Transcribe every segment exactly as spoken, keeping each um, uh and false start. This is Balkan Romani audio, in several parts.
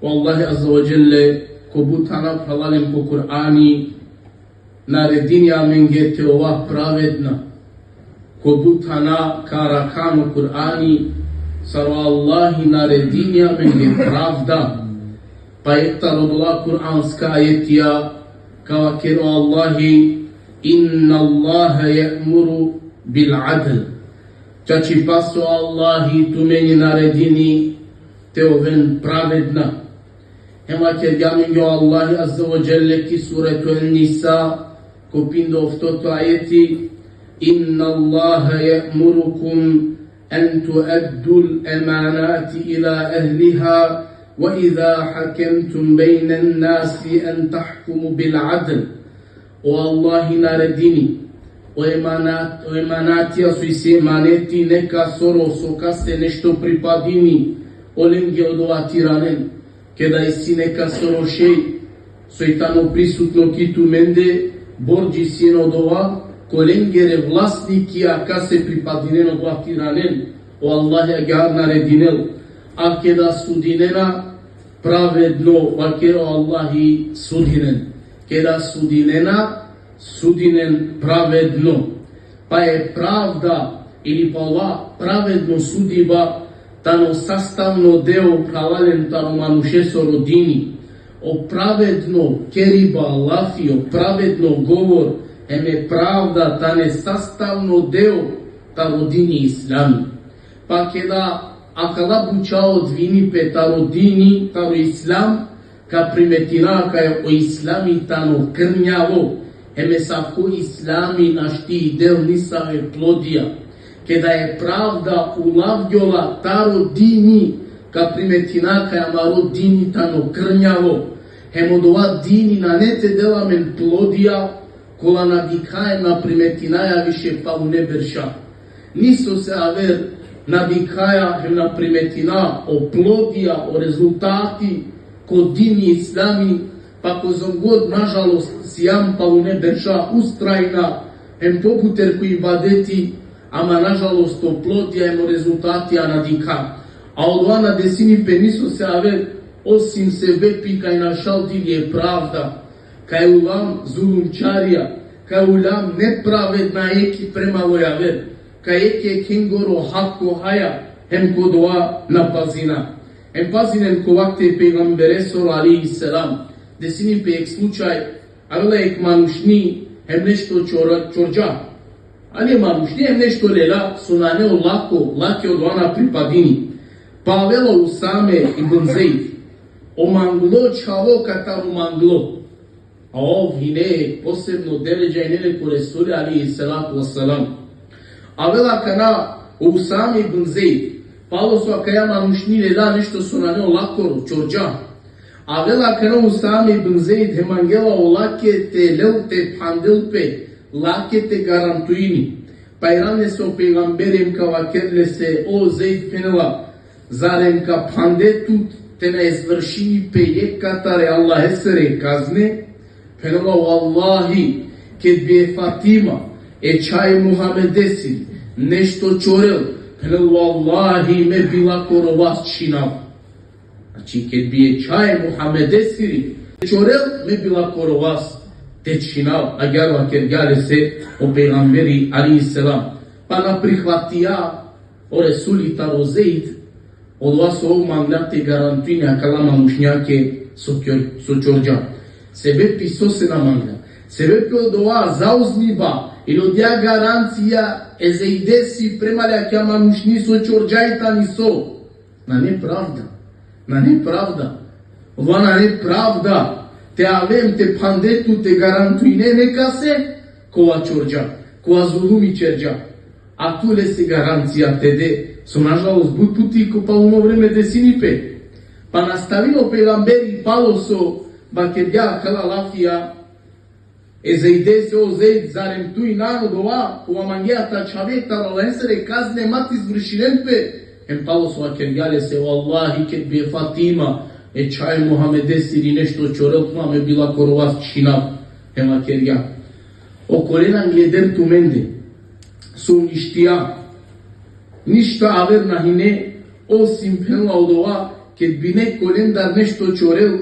O Allahi Azze ve Dželle, ko but thana, phralalen, ko Kur'ani naredini amenge te ova pravedna. Ko but thana ka arakhan o Kur'ani, sar o Allahi naredini amenge pravda. Pa jekh taro odola kur'anska ajetija ka vakeri o Allahi: إن الله يأمر بالعدل. Čačipa so Allahi tumenge naredini te oven pravedna. Hem vakergja amenge o Allahi Azze ve Dželle ki Suretu En-Nisa, ko pinda oftoto ajeti: إن الله يأمركم أن تؤدوا الأمانات إلى أهلها وإذا حكمتم بين الناس أن تحكموا بالعدل. O Allahi naredini, o emanat-, o emanatija so isi emaneti nekasoro, so kase nešto pripadini, olenge odova te iranen. Keda isi nekasoro šej, soj tano prisutno ki tumende, bordži sien odova, kolengere vlasnikija kase pripadinen odova te iranen. O Allahi agjaar naredinel. A keda sudinena, pravedno, vakeri o Allahi, sudinen. Keda sudinena, sudinen pravedno. Pa e pravda, ili pa ova pravedno sudiba, tano sastavno deo, phralalen, taro manušesoro dini. O pravedno keriba lafi, o pravedno govor, hem e pravda tane sastavno deo taro dini islami. Pa keda akala buča odvini pe taro dini, taro islam, ka primetina kaj o islami tano krnjavo, hem asavko islami našti del nisave plodija. Keda e pravda ulavgjola taro dini, ka primetina kaj amaro dini tano krnjavo, hem odova dini nane te del amen plodija, kola na dikhaja, na primetinaja više palune berša. Nisose aver na dikhaja hem na primetina o plodija, o rezultati ko dini islami, pa kozom god, nažalost, sijam palune berša ustrajna, hem pobuter ko ibadeti, ama nažalost o plodija hem o rezultatija na dikha. A odova na desini pe nisose aver, osim sebepi kaj našaldili e pravda, kaj ulam zulumčarija, kaj ulam nepravedna jekh prema o javer, kaj jekh jekhengoro hako haja, hem ko dova na pazina. Hem pazinen, ko vakti e pejgamberesoro alejhi selam, desini pe jekh slučaj, avela jekh manušni, hem nešto čor-, čorđa. Ane manušni hem nešto lela, so nane olako, lake odova na pripadini. Pa avela Usame ibn Zejd, o manglo čhavo kataro manglo. A ov hine posebno deredža hine le ko Resuli alejhi salatu vesselam. Avela akana o Usame ibn Zejd, palo so akaja manušni lela nešto so nane olakoro, čorđa. Avela akana o Usame ibn Zejd hem mangela olake te lel, te phandel pe, lake te garantuini. Pa iran lese o pejgamberi hem ka vakerel lese: O Zejd, phenela, zarem ka phande tut te na izvršini pe jekh katare Allahesere kazne? Phenela: Vallahi, ked bi e Fatima, e čha e Muhammedesiri, nešto čorel, phenela: Vallahi, me bilakoro vas čhinav. Znači, ked bi e čha e Muhammedesiri čorel, me bilakoro vas te čhinav, agjaar vakergja lese o pejgamberi alejhi selam. Pa na prihvatija o Resuli taro Zejd odova so ov mangla te garantuini akala manušnjake so čor-, so čorđa. Sebepi sose na mangla? Sebepi odova zauzniba ili odija garancija e Zejdesi prema le akaja manušni so čorđa i tani so. Nane pravda. Nane pravda. Ova nane pravda. Te avem te phande tut te garantuine nekase kova čorđa, kova zulumi čerđa. A tu lese garancija te de, so nažalost but puti ko paluno vreme desini pe. Pa nastavini o pejgamberi palo so vakergja akala lafija e Zejdese: O Zejd, zarem tu inan odova kova mangea ta čhave taro Allahesere kazne ma te izvršinen pe? Hem palo so vakergja lese: Vallahi, ked bi e Fatima, e čha e Muhammedesiri, nešto čorel, ma me bilakoro vas čhinav. Hem vakergja. Okolen angleder tumende so uništija, ništa aver na hine, osim, phenela, odova Ked bi neko lendar nešto čorel,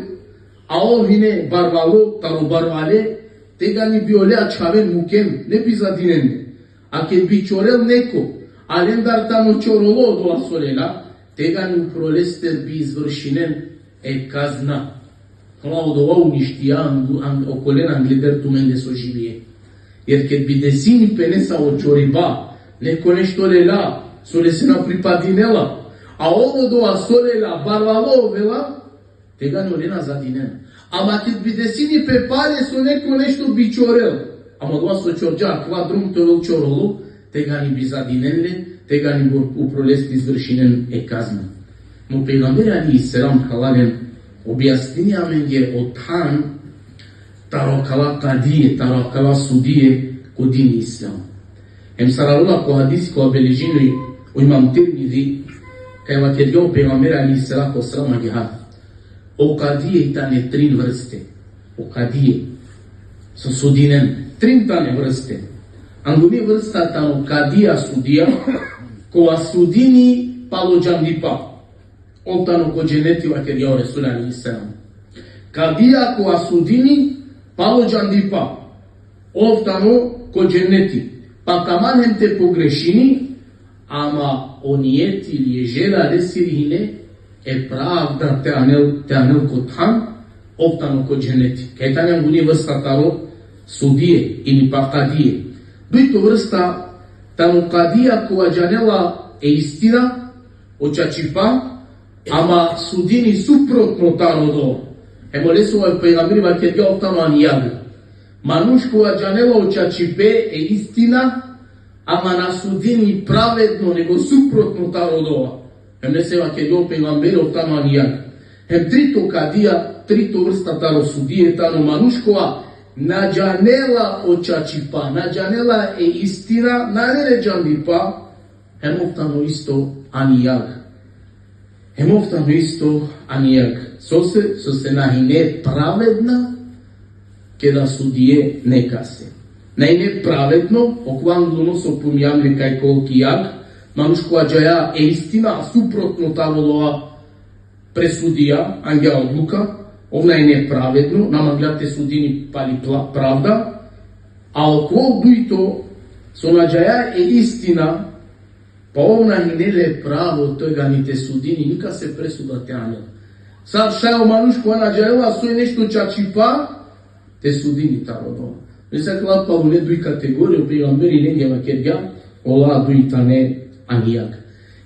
a ov hine barvalo, taro barvale, tegani bi ole ačhaven muken, ne bi zadinen. A ked bi čorel neko, a lendar tano čorolo odova so lela, tegani upro lester bi izvršinen e kazna. Ama odova uništija ang-, ang-, okolen angleder tumende so živie. Jer ked bi desini pe nesavo čoriba, neko nešto lela, so lese na pripadinela, a ov odova so lela, barvalo ovela, tegani ole na zadinen. Ama ked bi desini pe pale so neko nešto bi čorel, ama odova so čorđa, akava drom te ovel čorolo, tegani bi zadinen le, tegani bi upro leste izvršinen e kazna. Mo pejgamberi alejhi selam, halalen, objasnini amenge o than taro akala kadije, taro akala sudije ko dini islam. Hem sar avela ko hadisi kova beležini o imam Tirmizi, kaj vakergja o pejgamberi alejhi salatu ve selam agjaar: O kadije tane trin vrste. O kadije so sudinen, trin tane vrste. Anguni vrsta tano kadija, sudija, kova sudini palo džandipa. Ov tano ko dženeti, vakergja o Resul alejhi selam. Kadija kova sudini palo džandipa, ov tano ko dženeti. Pa taman hem te pogrešini, ama o nijeti ili e želja lesiri hine e pravda te anel, te anel ko than, ov tano ko dženeti. Kaj tane anguni vrsta taro sudije ili pa kadije. Dujto vrsta tano kadija kova džanela e istina, o čačipa, ama sudini suprotno taro odova. Hem olese o pejgamberi vakergja: Ov tano ani jag. Manuš kova džanela o čačipe, e istina, ama na sudini pravedno, nego suprotno taro odova. Hem lese vakergja o pejgamberi: Ov tano ani jag. Hem trito kadija, trito vrsta taro sudije tano manuš kova na džanela o čačipa, na džanela e istina, nane le džandipa, hem ov tano isto ani jag. Hem ov tano isto ani jag. Sose, sose na hine pravedna keda sudie nekase. Na hine pravedno, okova angluno so pumnjam le kaj ka ovel ki jag, manuš kova džaja e istina, a suprotno taro odova presudija, angja odluka, ov na hine pravedno, na mangla te sudini pali pla-, pravda, a okova dujto so na džaja e istina, pa ov na hine le pravo tegani te sudini, nikase presuda te anel. Sar šaj o manuš kova na džanela soj nešto čačipa, te sudini taro odova. Mesela, akala palo duj kategorije, o pejgamberi lenge vakergja, ola duj tane ani jag.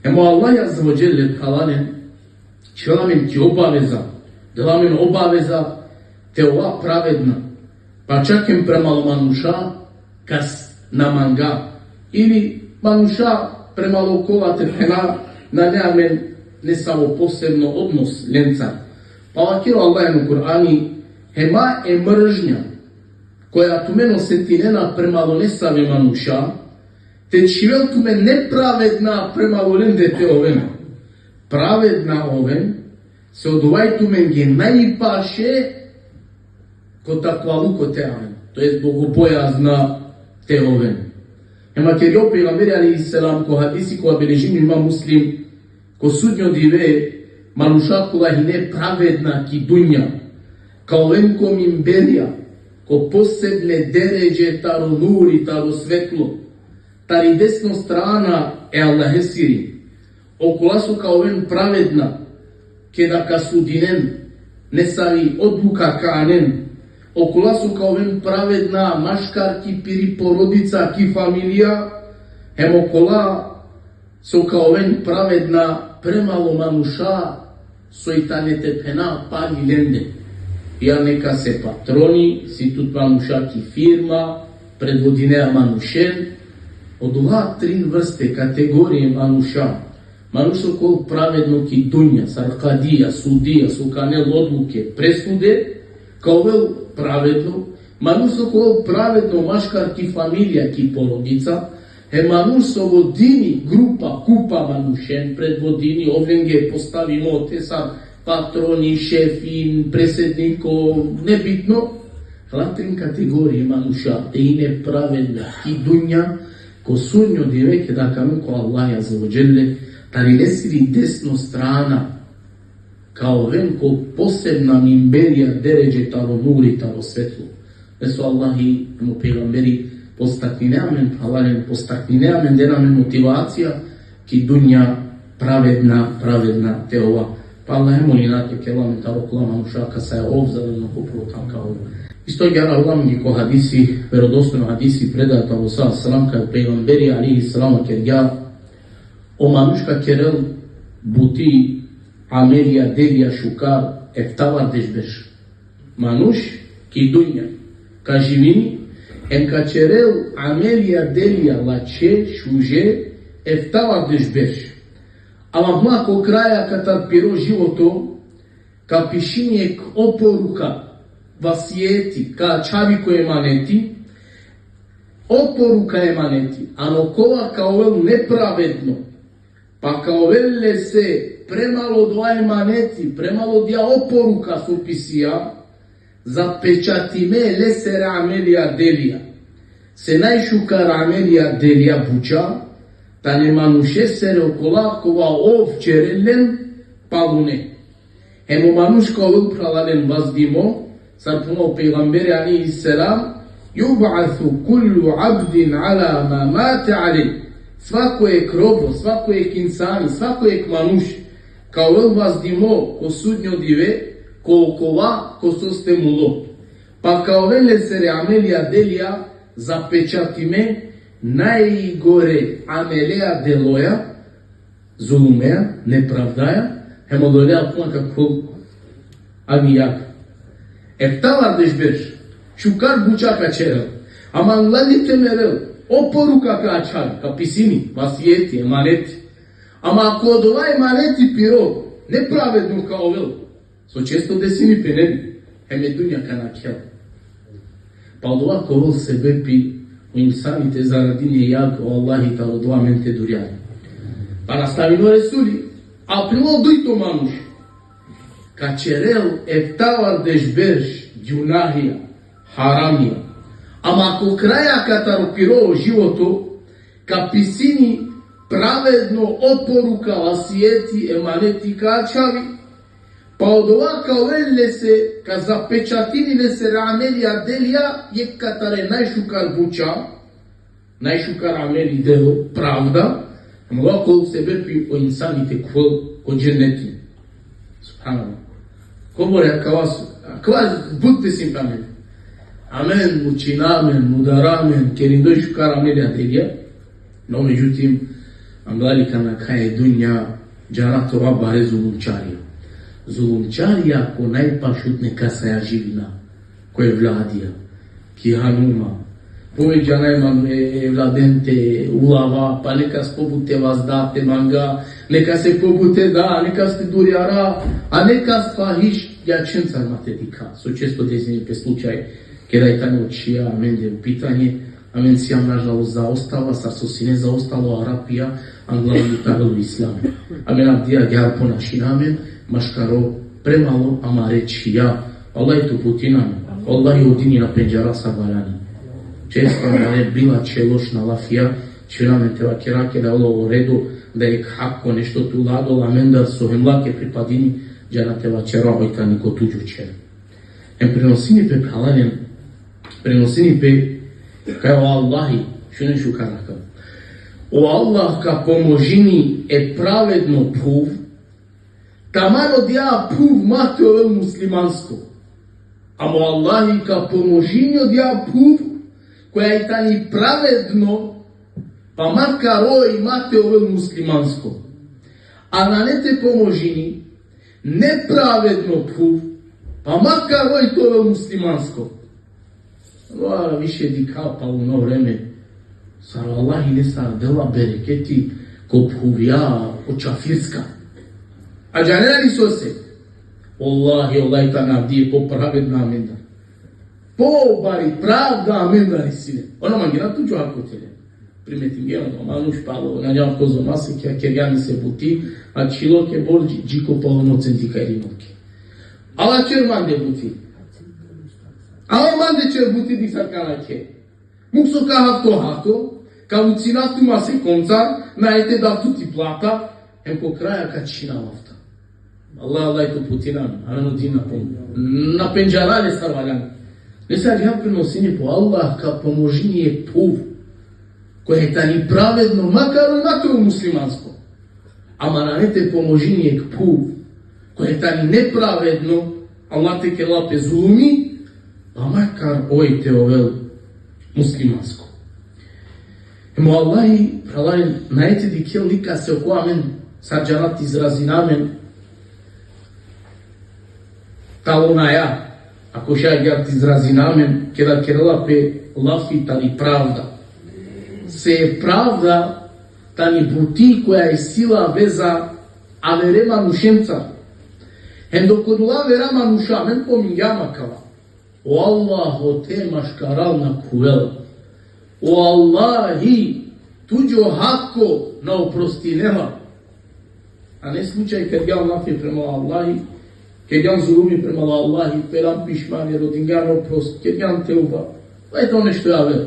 Hem o Allah azze ve dželle, halalen, čhivela amen ki obaveza, dela amen obaveza te ova pravedna, pa čak hem prema o manuša kas na manga, ili manuša prema okola te phena nane amen nesavo posebno odnos lenca. Pa vakeri o Allah ano Kur'ani: Hem e mržnja koja tumen osetinena prema nesave manuša, te čhivel tumen nepravedna prema lende te oven. Pravedna oven, se odova i tumenge najpaše ko takvaluko te aven, to jest bogobojazna te oven. Hem vakergja o pejgamberi alejhi selam ko hadisi kova beležini imam Muslim: Ko sudnjo dive manuša kola hine pravedna ki dunja ka oven ko mimberja, ko posebne deredže taro nuri, taro svetlo, tari desno strana e Allahesiri. Okola so ka oven pravedna keda ka sudinen, nesavi odluka ka anen. Okola so ka oven pravedna maškar ki piri porodica, ki familija, hem okola so ka oven pravedna prema o manuša soj tane te phena pali lende. Ja nekase patroni, si tut manuša ki firma, predvodinea manušen, odola trin vrste, kategorije manuša. Manuš so ka ovel pravedno ki dunja, sar kadija, sudija, so ka anel odluke, presude, ka ovel pravedno. Manuš so ka ovel pravedno maškar ki familija, ki porodica, hem manuš so vodini grupa, kupa manušen, predvodini, ov lenge postavimo te sar patroni, šefin, predsedniko, nebitno. Akala trin kategorije manuša te hine pravedna ki dunja, ko sudnjo dive keda ka aven ko Allah azze ve dželle, tari lesiri desno strana ka oven ko posebna minberija, deredže taro nuri, taro svetlo. Leso Allahi hem o pejgamberi postaknine amen, phralalen, postaknine amen, dena amen motivacija, ki dunja pravedna, pravedna te ova. Pa Allahe molina te kerel amen taro kola manuša kasaja ov zadovoljno ko prvo than ka ova. Isto agjaar avela amenge ko hadisi, verodostojno hadisi predato taro sa selam, kaj o pejgamberi alejhi selam kergja: O manuš ka kerel buti, amelija, delija šukar eftavardeš berš. Manuš ki dunja ka živini, hem ka kerel amelija, delija lačhe, šuže, eftavardeš berš. Ama ko kraja katar piro životo, ka pišini jekh oporuka, vasijeti, ka ačhavi ko emaneti, oporuka, emaneti, ano kova ka ovel nepravedno, pa ka ovel lese prema odova emaneti, prema odija oporuka so pisija, zapečatime lesere amelija, delija. Se najšukar amelija, delija buča tane manušesere, okola kova ov kerel len palune. Hem o manuš ka ovel, phralalen, vazdimo, sar phenela o pejgamberi alejhi selam: "Jub'asu kullu abdin ala ma mate alejh." Svako jekh robo, svako jekh insani, svako jekh manuš ka ovel vazdimo ko sudnjo dive, ko okova ko soste mulo. Pa ka ovel lesere amelija, delija zapečatime, najgore amelija, deloja, zulumeja, nepravdaja, hem odoleja akana ka khuvel agni jag. Eftavardeš berš, šukar buča ka kerel. Ama angladi te merel, oporuka ka ačhavi, ka pisini, vasijeti, emaneti. Ama ako odova emaneti piro nepravedno ka ovel, so često desini pe, neli, hem e dunja ka nakhel. Pa odova ka ovel sebepi o insani te zaradini jag, o Allahi taro odova amen te durjari. Pa nastavini o Resuli, a phenela o dujto manuš ka kerel eftavardeš berš gjunahija, haramija. Ama ko kraja kataro piro životo ka pisini pravedno oporuka, vasijeti, emaneti ka ačhavi, pa odova ka ovel lese, ka zapečatini lesere amelija, delija, jekh katare najšukar buča, najšukar ameli, delo, pravda, hem odova ka ovel sebepi o insani te khuvel ko dženeti. Subhanallah. Kobor akava, akava but te sine pe amen. Amen mučina amen, mudara amen, kerindoj šukar amelija, delija. No, međutim, angladi kana kaj e dunja, džana te ova bare zulumčarija. Zulumčarija ko najpašutne kasaja živina, ko evladija, ki hanuma. Povek džana e man-, e, evladen te ulava, pa nekas pobut te vazda, te manga, nekas e pobut te da, nekas te durjara, a nekas fahiš jačhencar ma te dikha. So često desini pe slučaj, keda i tani o čhija amende u pitanje, amen sijam, nažalost, zaostala, sar so sine zaostalo Arapija, angla unutar o Islam. Amen avdive agjaar ponašina amen, maškaro prema amare čhija. Allah te uputin amen. Allah, o dini na pendžara sa valjani. Često amare bilačhe lošna lafija, čhivena amen te vakera, keda ola o redo, da jekh hako nešto te uradol amendar so hem lake pripadini, džana te vakera, oj tani ko tuđo čher. Hem prenosini pe, phralalen, prenosini pe kaj o Allahi, šunen šukar akava. O Allah ka pomožini e pravedno phuv, taman odija phuv ma te ovel muslimansko. Ama o Allahi ka pomožini odija phuv koja i tani pravedno, pa makar oj ma te ovel muslimansko. A nane te pomožini nepravedno phuv, pa makar oj te ovel muslimansko. Ova više dikha paluno vreme, sar o Allahi lesar dela bereketi ko phuvja o čafirska. A džanena li sose? Wallahi, ola i tane avdive po pravedna amendar. Po bari pravda amendar isi len. Ona mangena tuđo hako te len. Primetingjen o manuš palo, na njav kozom masekja, kergja nese buti, ačhilo kobor, dži-, dži ko paluno centi kaj rinol ke. Ala ćer mande buti. Ala mande ćer buti, dikh sar kana khe. Muk so ka hav to hako, ka vucinav tu masekoncar, nane te dav tuti plata, hem ko kraja ka čhinav afta. Allah, Allah te uputina, amen o din na pom-, na pendžara lestar valjani. Lestar ja prenosini po Allah ka pomožini jekh phuv, koja tani pravedno, makar oj na te ovel muslimansko. Ama nane te pomožini jekh phuv, koja tani nepravedno, Allah te kerela pe zulumi, pa makar oj te ovel muslimansko. Em o Allahi, phralalen, nane te dikhel nikase, okova amen sar džana te izrazina amen, talonaja, ako šaj agjaar te izrazina amen, keda kerela pe lafi tari pravda. Se pravda tani buti koja isi la veza avere manušenca. Hem dok odola avera manuša, amen pomingjam akava, o Allah ote maškaral na khuvela. O Allahi tuđo hako na oprostinela. A ne slučaj kergjan lafi prema Allahi, kergjan zulumi prema Allahi, pelan pišmani, rodingjan oprost, kergjan teuba. Pa eto nešto javer.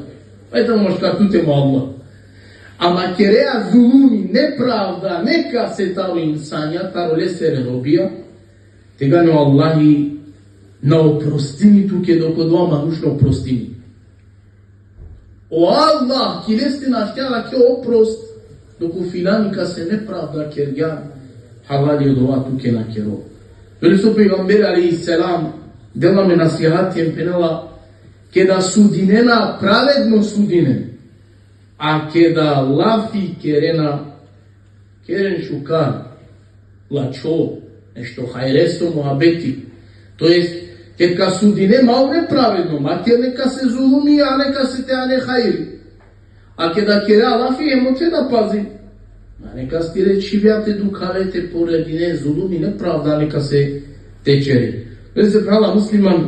Pa eto maškar tut hem o Allah. Ama kerea zulumi, nepravda, nekase taro insanja, taro lesere robija, tegani o Allahi na oprostini tuke dok odova manuš na oprostini. O Allah, ki leste našti te rakhe oprost, dok o filani kase nepravda kergjan, halali odova tuke na kero. Veli so pejgamberi alejhi selam dela amen nasihati hem phenela, keda sudinena, pravedno sudinen. A keda lafi kerena, keren šukar, lačho, nešto hajreso muhabeti. To jest, ked ka sudine, ma ov nepravedno, ma ker nekase zulumi, a nekase te ane hajri. A keda kerea lafi, hem ote da pazi. Ma nekas tire čhivja te dukhave, te poredine, zulumi, nepravda nekase te čere. Veze, phrala musliman,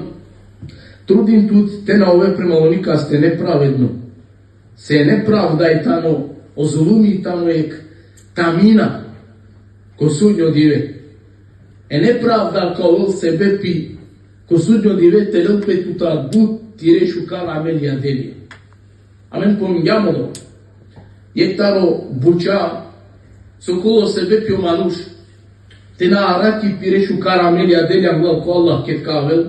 trudin tut te na ove prema nikase nepravedno. Se nepravda i tano, o zulumi tano jekh tamina ko sudnjo dive. E nepravda ka ovel sebepi ko sudnjo dive te lel pe tutar but tire šukar amelija delija. Amen pomingjam odova. Jekh taro buča, so ka ovel sebepi o manuš te na arakhi pire šukar amelija delija anglal ko Allah ked ka avel,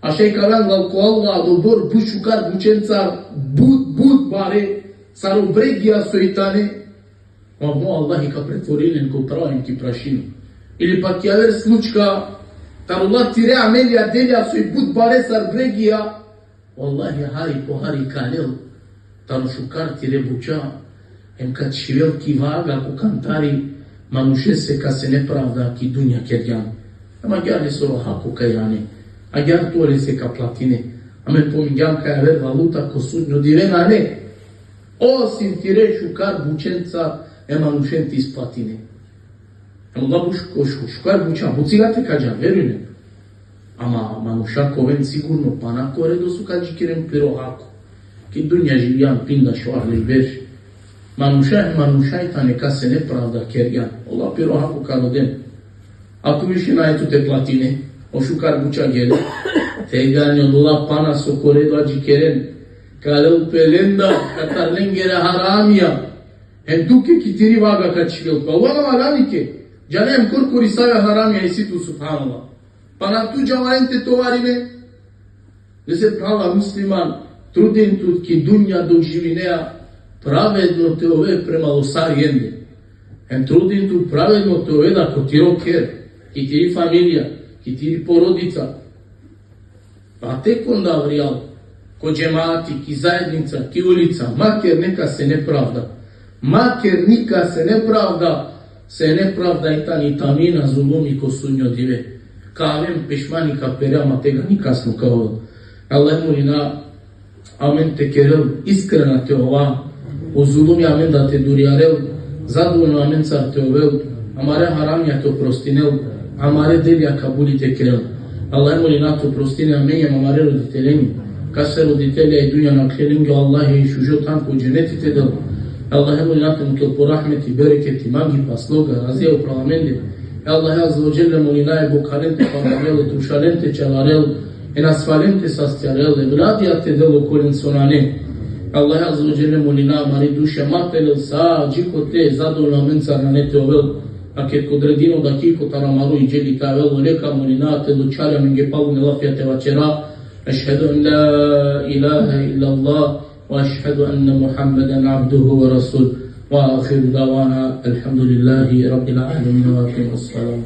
a šaj ka avel anglal ko Allah adobor but šukar bučencar, but, but bare, sar o bregija soj tane, ma o Allahi ka pretvorel len ko pravo hem ki prašina. Ili pak javer slučka, taro ola tire amelija delija soj but bare sar bregija, o Allahi hari po hari ka lel taro šukar tire buča, hem ka čhivel ki vaga ko kantari manušese kase nepravda ki dunja kergjan. Ama agjaar lesoro hako ka ane, agjaar tu lese ka platine. Amen pomingjam kaj aver valuta ko sudnjo dive nane, osim tire šukar bučenca e manušen te isplatine. Hem ola but š-, ko š-, šukar buča, but sigate ka džan, verujnen. Ama manuša ka oven sigurno pana ko redo so ka džikeren piro hako. Ki dunja živjan pinda šov ahlil berš. Manuša, manuša i tane kase nepravda kergjan. Ola piro hako ka roden. A tu više nane tu te platine, o šukar buča gele. Tegani odola pana so ko redo adžikeren, ka lel pe lendar, katar lengere haramija. Hem tuke ki tiri vaga ka čhivel pe. Ola na valjani ke. Džanen korkori save haramija isi tu, subhanallah. Pana tu džavanen te tovarine. Veze, phrala musliman, trudin tut ki dunja dok živinea pravedno te ove prema o sarjende. Hem trudin tut pravedno te ove da ko tiro kher, ki tiri familija, ki tiri porodica. Pa tek onda avrijal, ko džemati, ki zajednica, ki ulica, ma ker nekase nepravda. Ma ker nikase nepravda, se nepravda i tani tamina, zulumi ko sudnjo dive. Ka aven pišmani, ka perea, ama tegani kasno ka ovel. Allah molina amen te kerel iskrena te ova, o zulumi amen da te durjarel, zadovoljno amencar te ovel, amare haramija te oprostinel, amare delija kabuli te kerel. Allah molina te oprostine amen hem amare roditelenge. Kase roditelja i dunja nakhle, lenge o Allahi šužo than ko dženeti te del. Allah molina te mukel po rahmeti, bereketi, mangipa, sloga, razija upral amende. E Allah azze ve dželle molina e bokhalen te parvarel, e trušalen te čalarel, e nasvalen te sastjarel, evladija te del okolen so nane. Allah azze ve dželle molina amari duša ma te lel sa džikote, zadovoljno amencar nane te ovel. Akhet ko dredino dakiko taro amaro i dželi ka avel ole ka molina te lučhari amenge palune lafija te vaćera: Ešhedu en la ilahe illallah, ve ešhedu enne Muhammeden abduhu ve rasul. Ve ahiru davana elhamdulillahi rabbil alemin, ve aqimus salam.